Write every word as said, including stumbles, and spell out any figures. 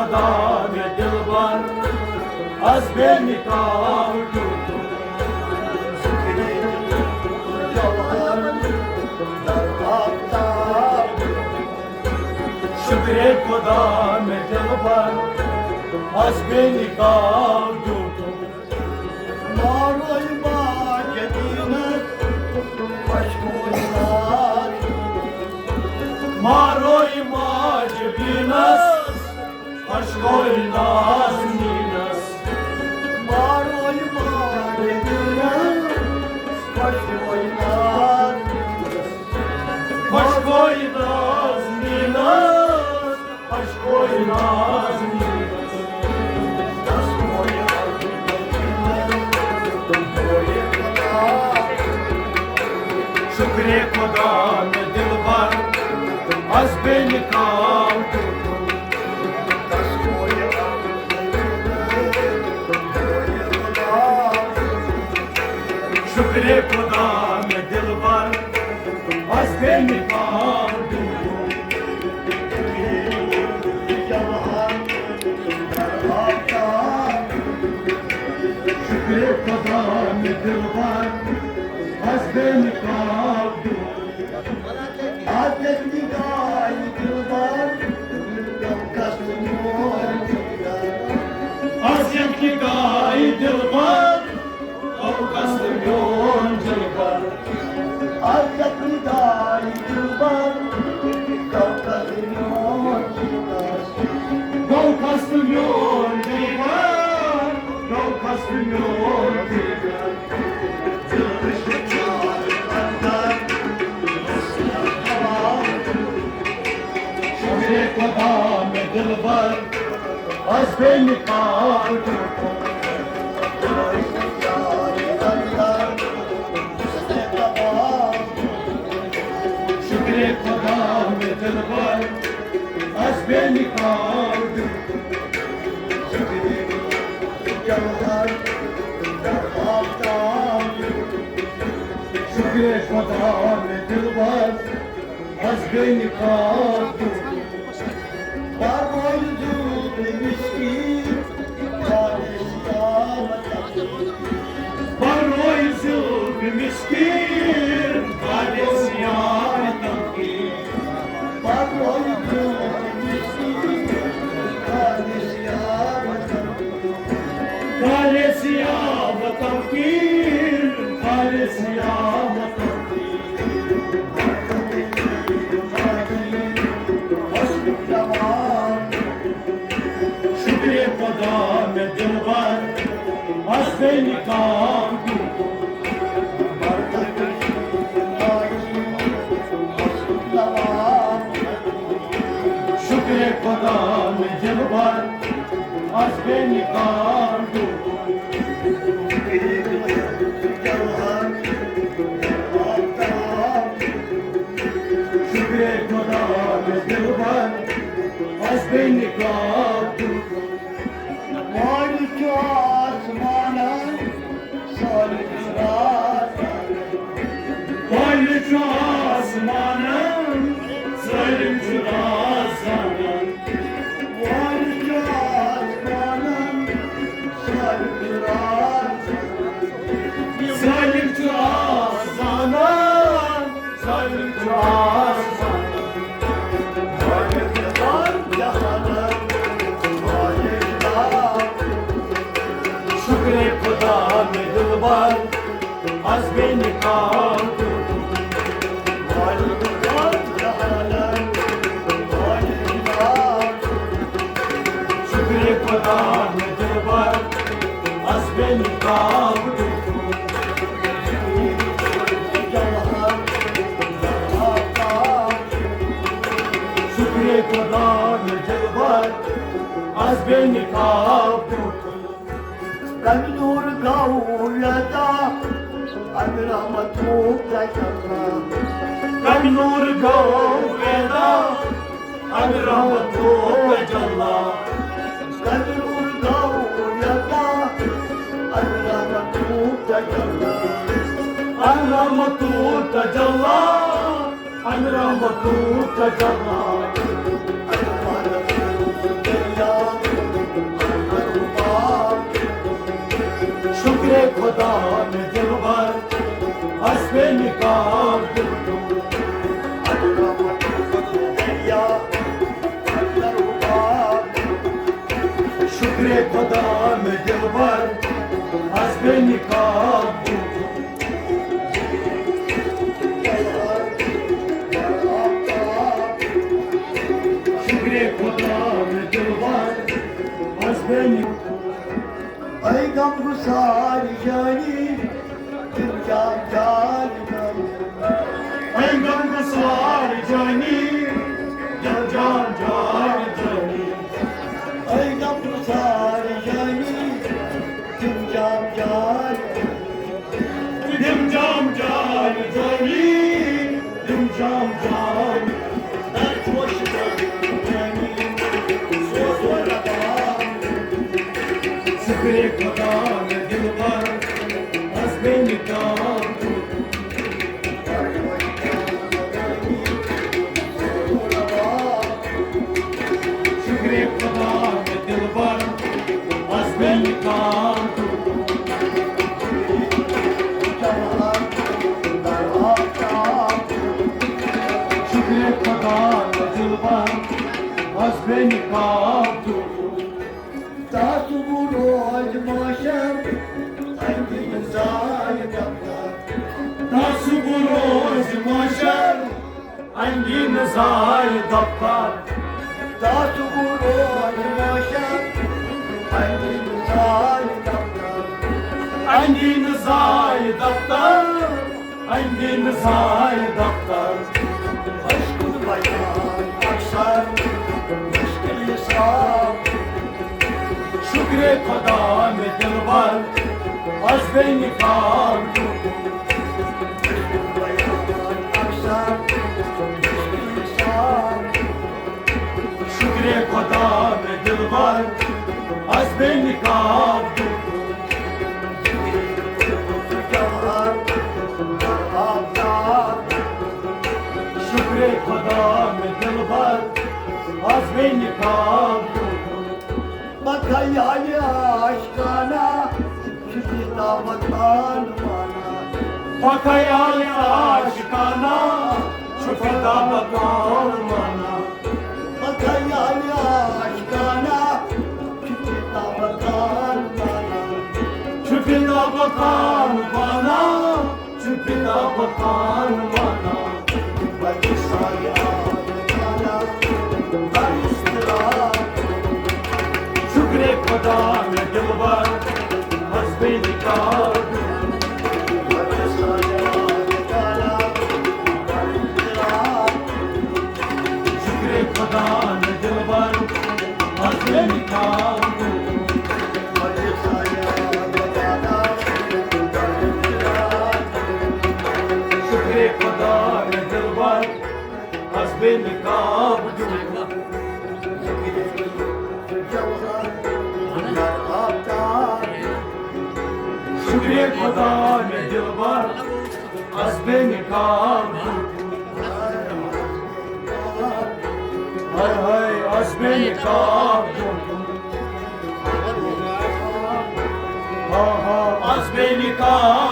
خدا مےٚ دِلبر، از بے نکاح ٹوٹو۔ شکر خدا مےٚ دِلبر، از بے نکاح ٹوٹو۔ ماروی ماجہ دینس، پشکوی ناز۔ ماروی ماجہ دینس، پشکوی ناز نینس۔ ماروی ماجہ دینس، پشکوی ناز۔ پشکوی ناز نینس۔ پشکوی ناز نینس۔ شکر خدا مےٚ دِلبر، از بے نکاح ٹوٹو۔ شکر خدا مےٚ دِلبر، از بے نکاح ٹوٹو۔ شکر خدا مےٚ دِلبر، از بے نکاح ٹوٹو۔ از یک نگاہی دلبر، کس میون جگر۔ از یک نگاہی دلبر، کس میون جگر۔ از یک نگاہی دلبر، کس میون جگر۔ گو کس میون جگر، گو کس میون جگر۔ شکر خدا مےٚ دِلبر، از بے نکاح ٹوٹو۔ شکر خدا مےٚ دِلبر، از بے نکاح ٹوٹو۔ شکر خدا مےٚ دِلبر، از بے نکاح ٹوٹو۔ پرویز مسکین، پرویز مسکین، پرویز مسکین۔ کالے سیاہ وطن پیر، کالے سیاہ وطن پیر۔ شکر خدا مےٚ دِلبر، از بے نکاح ٹوٹو۔ شکر خدا مےٚ دِلبر، از بے نکاح ٹوٹو۔ شکر خدا مےٚ دِلبر، از بے نکاح ٹوٹو۔ وۄنۍ چھُ آسمانَن سٲلِم چھُ راز زانان۔ وۄنۍ چھُ آسمانَن سٲلِم چھُ راز زانان۔ وۄنۍ چھُ آسمانَن سٲلِم چھُ راز زانان۔ سٲلِم چھُ راز زانان۔ شکر خدا مےٚ دِلبر، از بے نکاح۔ شکر خدا مےٚ دِلبر، از بے نکاح۔ شکر خدا مےٚ دِلبر، از بے نکاح۔ کمہِ نور گو ویدا، امہِ رحمتُک تجلی۔ کمہِ نور گو ویدا، امہِ رحمتُک تجلی۔ کمہِ نور گو ویدا، امہِ رحمتُک تجلی۔ امہِ رحمتُک تجلی۔ امہِ رحمتُک تجلی۔ امہِ رحمتُک تجلی۔ از بے نقاب۔ شکر خدا مےٚ دِلبر، از بے نقاب۔ شکر خدا مےٚ دِلبر، از بے نقاب۔ اے غمگسار جانی، دِل جان جان جانی۔ اے غمگسار جانی، دِل جان جان جانی۔ اے غمگسار جانی، دِل جان جان جانی۔ دِل جان جان جانی، دِل جان جان۔ در خۄش جانی، سوزو رباب۔ شکر خدا مےٚ دِلبر، از بے نقاب۔ شکر خدا مےٚ دِلبر، از بے نقاب۔ شکر خدا مےٚ دِلبر، از بے نقاب۔ تصور روز محشر، انگیز زاے دفتر۔ تصور روز محشر، انگیز زاے دفتر۔ تصور روز محشر، انگیز زاے دفتر۔ انگیز زاے دفتر۔ انگیز زاے دفتر۔ مشکل بیان اکثر، مشکل حساب۔ شکر خدا مےٚ دِلبر، از بے نقاب۔ مشکل بیان اکثر، مشکل حساب۔ شکر خدا مےٚ دِلبر، از بے نقاب۔ شکر خدا مےٚ دِلبر، از بے نقاب۔ بخیال عاشقانہ، چھُ فدا مکان مانا۔ بخیال عاشقانہ، چھُ فدا مکان مانا۔ بخیال عاشقانہ، چھُ فدا مکان مانا۔ چھُ فدا مکان مانا۔ چھُ فدا مکان مانا۔ بچہِ سایہِ آب مانا۔ بر اضطراب۔ شکر خدا مےٚ دِلبر، از بے نقاب۔ بچہِ سایہِ آب مانا۔ بر اضطراب۔ شکر خدا مےٚ دِلبر، از بے نقاب۔ شکر خدا مےٚ دِلبر، از بے نقاب۔ شکر خدا مےٚ دِلبر، از بے نقاب۔ ہاے ہاے، از بے نقاب۔ ہا ہا، از بے نقاب۔